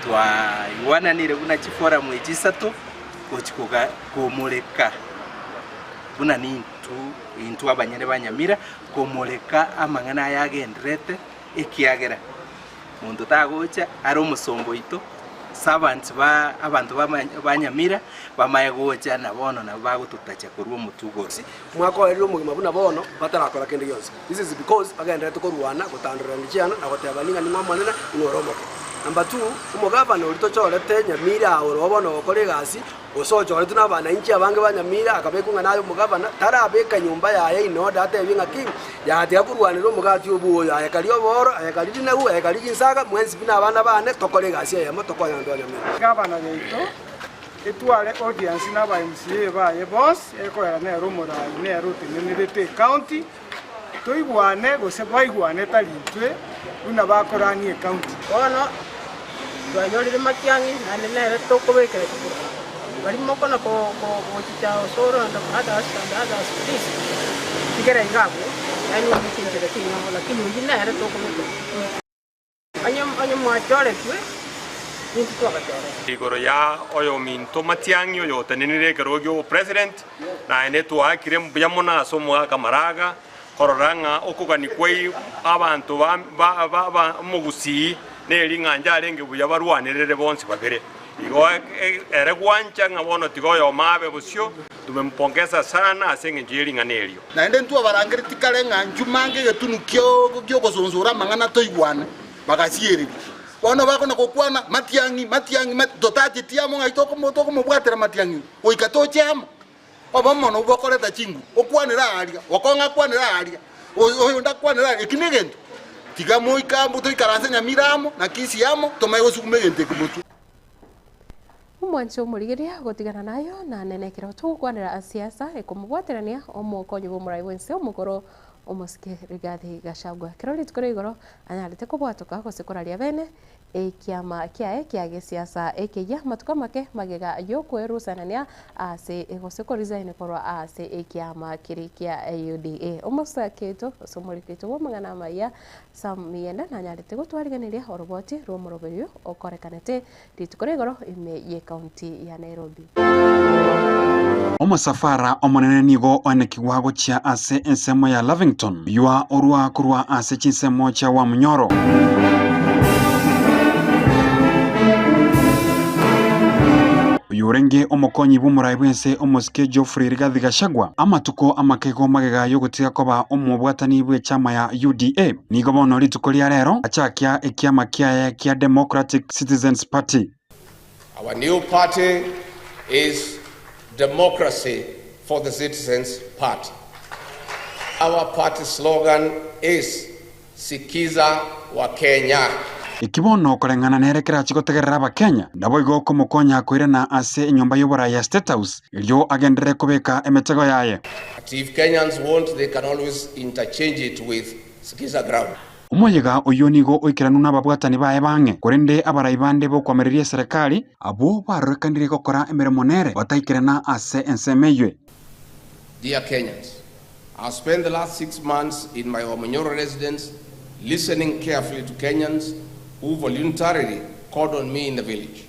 [SPEAKER 5] twaigwananire buna chiforamu echi isato, gochia koga komoreka buna nintwe intwe abanyene ba Nyamira, komoreka amang'ana aya agendererete, ekiagera Monto tagocha are omosomba oito, servants ba abanto ba Nyamira bamaye gocha na bono nabo bagototacha korwa omotwe igoro.
[SPEAKER 9] Omwaka oerire omogima buna bono batarakora kende gionsi. This is because bagendererete korwana, gotandorerania chiana na gotebania ng'a ning'o omonene, ning'o ore omoke. Number two, omogavana oria tochorete Nyamira aa ore bono ogokora egasi, gose ochoretwe na abananchi abange ba Nyamira akabekwa ng'a naye omogavana, tarabeka nyomba yaye in order atebie ng'a ki, yatiga korwanera omogati obwo oyo, aye karia obooro, aye karia rinagu, aye karia chinsaga, mwensi pi nabana bane, tokore egasi eyemo tokonye abanto ba Nyamira.
[SPEAKER 10] Gavana yaito etware audience na aba MCA baye bonsi, ekoera nere omorai nere otenenerete ecounty, toigwane gose baigwane tari intwe buna bakorania ecounty.
[SPEAKER 11] Bono twanyorire matiang'i, naende nere tokobekera chikura. Baria mokona gochicha Osoro and others and others please tigera iga abwo, yaani omochie chinchera chinyongo lakini oyio nere tokobekera. Onye onye mwachoretwe, nintwe twabachorete.
[SPEAKER 12] Igoro ya oyominto Matiang'i oyotenenire ekerogo gi'obopresident, naende twaakire mbuya mono ase omogaka Maraga korora ng'a okogania kwai abanto ba omogusii neri ng'a njarenge buya barwanerere bonsi babere. Igo ere gwancha ng'a bono tiga oyomo abe bosio, tumempongeza sana ase engencho ye ring'ana erio.
[SPEAKER 7] Naende ntwabarangeretie kare ng'a nchumange egetunu ki'ogosonsora amang'ana toigwane, bagasiereria. Bono bakona gokwana, Matiang'i, Matiang'i, Mati-, totacheti amo ng'ai tokomobwatera Matiang'i oyo, goika toche amo. Obomo nobwo bokoreta chinguru, okwanere aaria, okong'a akwanere aaria, oyonde akwanere aaria, eki negento. Tiga moike amo, toikaranse Nyamira amo, na Kisii amo, tomanye gosuguma egento eke motwe.
[SPEAKER 2] Omwanche omorigereria gotigana nayo nane nekero togokwanera siasa ekomobwaterania omokonyi bw'omorai bw'ense omokoro omosike Rigathi Gachagua. Kero rituko ria igoro anyarete kobwatoka gose koraria bene ekiama kiaye kia gesiasa ekeyia amatuko amake magega y'okwerusanania ase gose koresign korwa ase ekiama keria kia UDA. Omosaketo gose omorikito bw'amang'ana amaya Sam Miyenda nanyarete gotwarigeneria oroboti rw'omoroberio okorekanete Rituko ria igoro ime y'Ekaunti ya Nairobi.
[SPEAKER 26] Omosafara omonene nigo oenekigwa gochia ase ensemo ya Lavington, oyio orwa korwa ase chinsemo chia Wamunyoro. Oyorenge omokonyi bw'omorai bw'ense omosike Geoffrey Rigathi Gachagua, amatuko amake igo magega y'ogotiga koba omobwatani bw'echama ya UDA, nigo bono rituko ria rero achakia ekiama kiaye kia Democratic Citizens Party.
[SPEAKER 27] Our new party is Democracy for the Citizens Party. Our party slogan is Sikiza Wakenya.
[SPEAKER 26] Eki bono koreng'ana nere kerache gotegerera Abakenya, naboigo komokonya koirana ase enyomba y'oboraai ya State House, erio agenderere kobeka emetego yaye.
[SPEAKER 27] But if Kenyans want they can always interchange it with Sikiza ground.
[SPEAKER 26] Omoyega oyio nigo oikeranwe nababwatani baye bang'e, korende abarai bande b'okoamereria eserekari, abwo barorekanire gokora emeremo nere, bataikerana ase ensemo eyio.
[SPEAKER 27] Dear Kenyans, I have spent the last 6 months in my Wamunyoro residence listening carefully to Kenyans who voluntarily called on me in the village.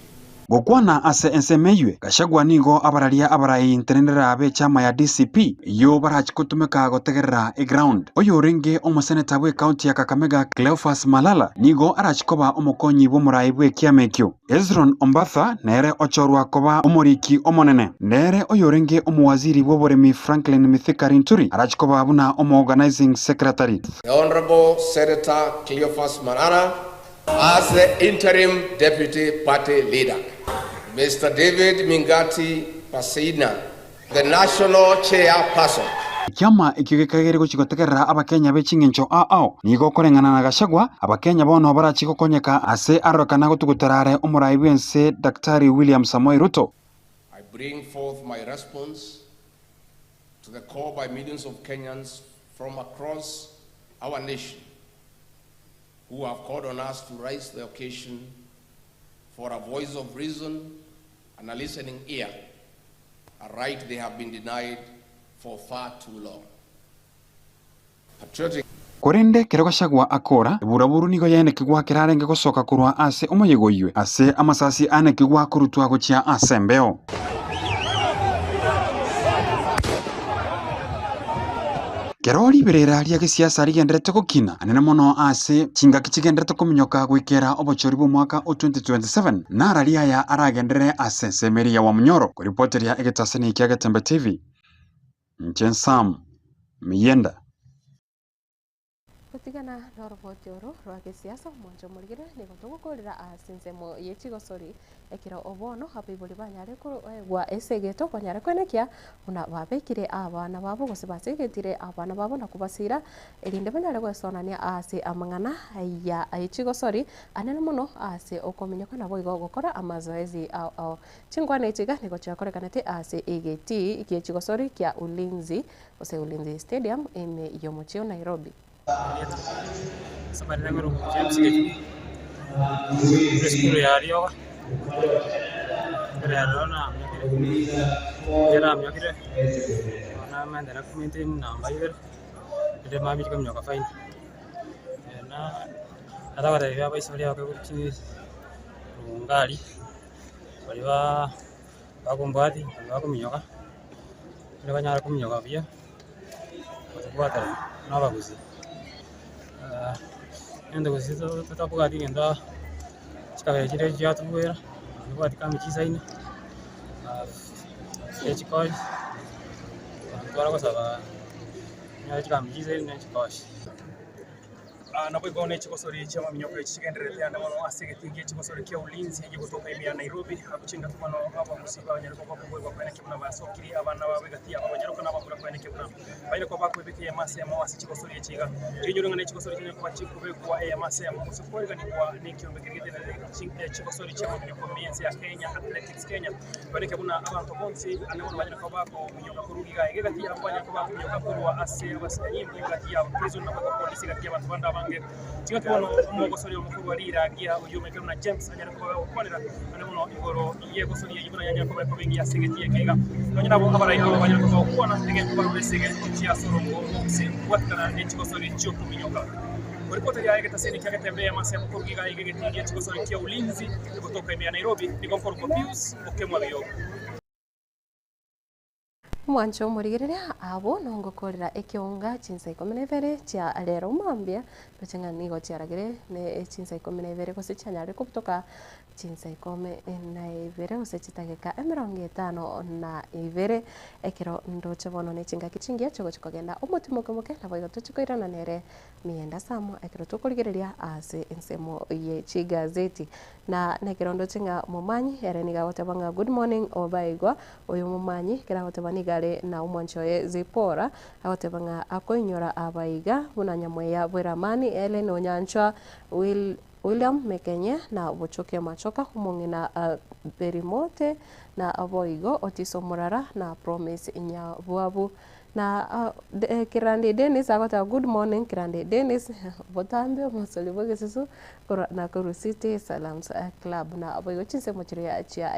[SPEAKER 26] Gokwana ase ensemo eywe, Gachagua nigo abararia abarai ntenenera b'echama ya DCP eyio barachi gotumeka gotegerera eground. Oyorenge omoseneta bw'ecounty ya Kakamega Cleophas Malala nigo arachi koba omokonyi bw'omorai bw'ekiama ekio. Hezron Ombatha nere ochorwa koba omoriki omonene. Nere oyorenge omowaziri bw'oboremi Franklin Mithika Linturi arachi koba buna omoorganising secretary.
[SPEAKER 27] The Honourable Senator Cleophas Malala as the interim deputy party leader. Mister David Mingati Pasina, the national chairperson.
[SPEAKER 26] Ekiama ekio gekageire gochia gotegerera Abakenya be ching'encho ao ao. Nigo okoreng'ana na Gachagua, Abakenya bono barachie gokonyeka ase arorekana gotugutera are omorai bw'ense Daktari William Samoei Ruto.
[SPEAKER 27] I bring forth my response to the call by millions of Kenyans from across our nation who have called on us to rise to the occasion for a voice of reason and a listening ear, a right they have been denied for far too long. Patriotic.
[SPEAKER 26] Korende ekero Gachagua akora, eburaburu nigo yaenekigwa kerarenge gosoka korwa ase omoyega oyio, ase amasasi aanekigwa korutwa gochia ase embeo. Kero riberera ria gesiasa rigendererete gokina anene mono ase chingaki chigendererete kominyoka goikera obochori bw'omwaka o 2027, narari aya aragenderere ase ensemo eria ya Wamunyoro. Koripoteria egetaseni kia Getembe TV, inche Sam Miyenda.
[SPEAKER 2] Gotigana noroboti oro rwa gesiasa, omonche omorigere nigo togokorera ase ensemo ye chigosori, ekero bono abaibori banyare koegwa esegeto banyare koenekia buna babekire abana babo gose basegetire abana babo na kobasira erinde banyare gwesonania ase amang'ana ya chigosori anene mono ase okominyoka naboigo gokora amazoezi ao ao. Chinkwana echi iga nigo chiakorekanete ase egetii gie chigosori kia Ulinzi gose Ulinzi Stadium ime y'omochie o Nairobi.
[SPEAKER 3] Ase amarina ng'oro James Gechuni, ore esukuru ya Rioga, ekero yaroro namiokire, ekero namiokire, bono namaenderera ko maintain namba ibere, rende mambia kominyoka final. Na natagotebia abaisia baria bakoigwa chi rungari, baria ba bakombwatia, baria bakominyoka, baria banyare kominyoka buya. Gotobwatana na abagusii, egento gose totabwati egento chikabira chiria chiatobwera, tobwati kama chisaini, ne chikochi, twara gosaba tonyore chikambi chisaini ne chikochi.
[SPEAKER 8] Naboigo ne chigosori chi'amaminyoko echi chigendererete ande mono ase egetii gie chigosori kia Ulinzi egegotoka ime ya Nairobi. Abwo chingaki bono abagusii banyare koba bakoboigwa koenekia buna basokirie abana babo egati yabo abanyaroka na abamura koenekia buna banyare koba bakoebeka eyemo ase eyemo ase chigosori echi iga. Rinyore ng'a ne chigosori chinyare koba chikobekwa eyemo ase eyemo gose koariganigwa nekiombe keria getenenerete chigosori chi'amaminyoko ime y'ense ya Kenya, Athletics Kenya. Koenekia buna abanto bonsi ande bono banyare koba bakominyoka korwa iga iga egati yabo banyare koba bakominyoka korwa ase abasanyimbo egati ya prison na boigo polisi egati y'abanto bande abange. Chingaki bono omogosori omokorwa riragia oyio omanyete buna James anyare koba gokwanera ande bono igoro y'egosori eyio buna yanyare koba ekoba engiya ase egeti eke iga. Nonye nabo abarai aba banyare koba bagokwana egento barure ase egento chia ase orongo rw'obosio kobwatekana ne chigosori chi'okominyoka. Oripoti yaye egetaseni kia Getembe y'amase amokoruga iga iga egetii gie chigosori kia Ulinzi egotoka ime ya Nairobi nigo nkorokwa Pius Okemwa Biyogo.
[SPEAKER 2] Omwancho omorigereria abwo nongokorera ekeonga chinsa ikomi na ibere chia rero mambia, roche ng'a nigo chiaragire ne chinsa ikomi na ibere gose chianyarire kobutoka chinsa ikomi na ibere gose chidageka emerongo etano na ibere, ekero ndoche bono ne chingaki chingiya chigochia kogenda omotimoke moke naboigo tochie koirana nere Mienda Samo ekero tokorigereria ase ensemo ye chigazeti. Na nekero ndoche ng'a omomanyi ere nigo agoteba ng'a good morning obaigwa, oyo omomanyi ekero agoteba nigo are na omwanchi oye Zipporah, agoteba ng'a akoinyora abaiga buna Nyamweya Bweramani, Hellen Onyanchwa, Will William Mekenye na Bochoke Machoka, omong'ina Berimote na boigo Otis Omorara na Promise Nyabwabu. Na Kirandi Dennis agoteba good morning Kirandi Dennis, botambe omosori bw'egesusu korwa Nakuru City Salams Club. Na boigo chinsemo chiria chia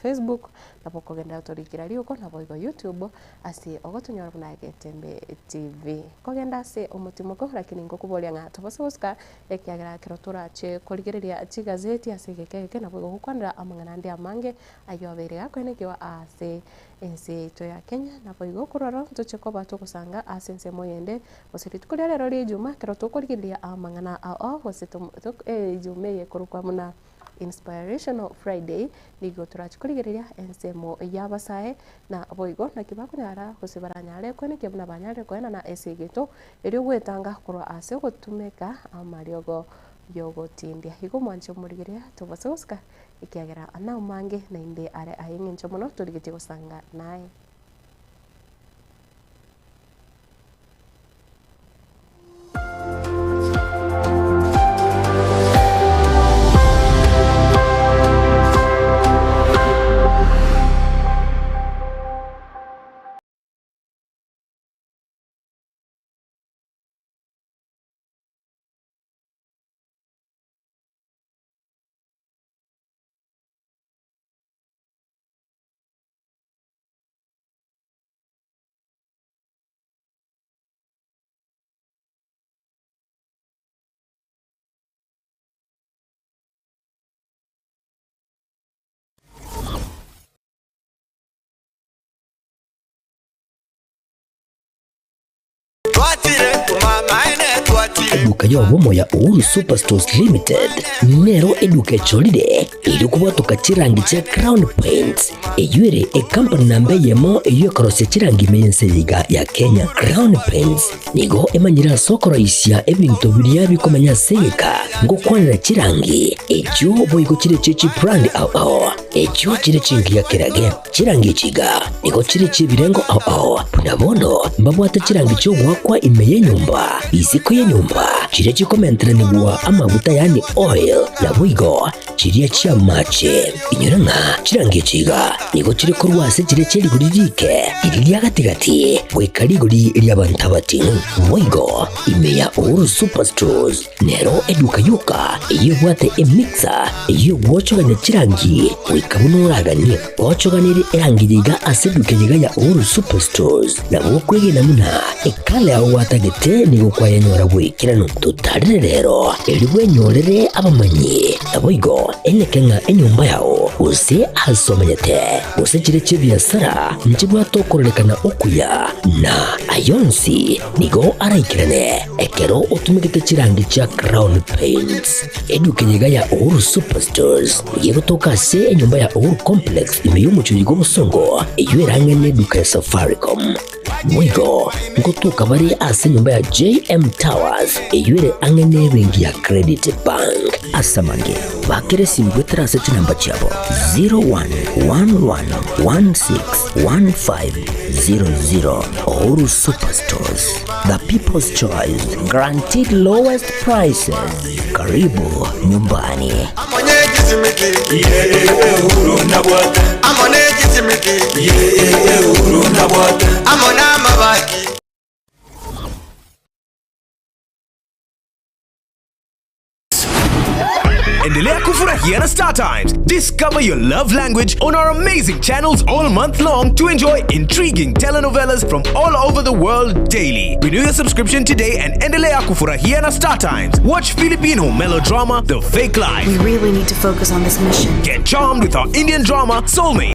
[SPEAKER 2] Facebook nabo okogenda otorikera riuko naboigo YouTube ase ogotonyora buna Getembe TV. Kogenda ase omotimoko lakini ngokoboria ng'a tobase gosuka ekiagera ekero torache korigereria chigazeti ase egeka eke naboigo gokwanera amang'ana ande amange ayio abeire gakoenekiwa ase ense yaito ya Kenya. Naboigo korwa aro ntoche koba togosanga ase ensemo eyende gose rituko ria rero ria ejuma ekero tokorigereria amang'ana ao gose ejuma eye ekorokwa buna Inspirational Friday, nigo torache korigereria ensemo y'abasae na boigo naki bakonyara gose baranyare koenekia buna banyarire koenana ase egento erio gwetanga korwa ase ogotumeka amariogo y'ogotindia. Igo mwanche omorigereria tobase gosika ekiagera namange naende are ay'eng'encho mono torigetie gosanga naye.
[SPEAKER 1] Eduka y'obomo ya Uhuru Superstores Limited nero eduka echorire erio kobwatoka chirangi chia Crown Paints eyio ere ekampani namba eyemo eyio ekorosia chirangi ime y'ense eye iga ya Kenya. Crown Paints nigo emanyire ase okoroisia ebinto biria bikomenya ase egeka ngokwanera chirangi echio boigo chire chie chibrand ao ao echio chire chingiya kerage. Chirangi echi iga nigo chire chi'ebirengo ao ao, buna bono mbabwate chirangi chi'ogoakwa ime y'enyomba, isiko y'enyomba, chiria chikomenteranigwa amaguta yaani oil, naboigo chiria chi'amache. Inyora ng'a chirangi echi iga nigo chire korwa ase chiria chie rigori rike, riria ria gati-gati, goika rigori ri'abanto abating'u. Boigo ime ya Uhuru Superstores Nero eduka yoka eyio ebwate emixer eyio egwochogania chirangi goika buna oraganie. Ochoganirie erangi yiga ase eduka yiga ya Uhuru Superstores nabo okwegena buna ekala yao gwatagete nigo kwayenyora goikeranu. Totarire rero erio bwenyorere abamanyi naboigo eneke ng'a enyomba yao gose ase omenyete gose chire chi'ebiasara nchibwate okororekana okuya na ayonsi Nigo araikerane ekero otumegete chirangi chia Crown Paints. Eduka eye iga ya Uhuru Superstores nigo egotoka ase enyomba ya Uhuru Complex ime y'omochie oyo bw'Obosongo eyio ere ang'e n'eduka ya Safaricom. Boigo ngotoka bare ase enyomba ya JM Towers eyio ere ang'e n'ebenki ya Credit Bank. Ase amange, bakera esimu goetera ase chinamba chiabo 0111161500. Uhuru Superstores, the people's choice, guaranteed lowest prices. Karibu nyumbani.
[SPEAKER 13] Endelea kufurahia na Star Times. Discover your love language on our amazing channels all month long to enjoy intriguing telenovelas from all over the world daily. Renew your subscription today and endelea kufurahia na Star Times. Watch Filipino melodrama The Fake Life.
[SPEAKER 14] We really need to focus on this mission.
[SPEAKER 13] Get charmed with our Indian drama Soulmate.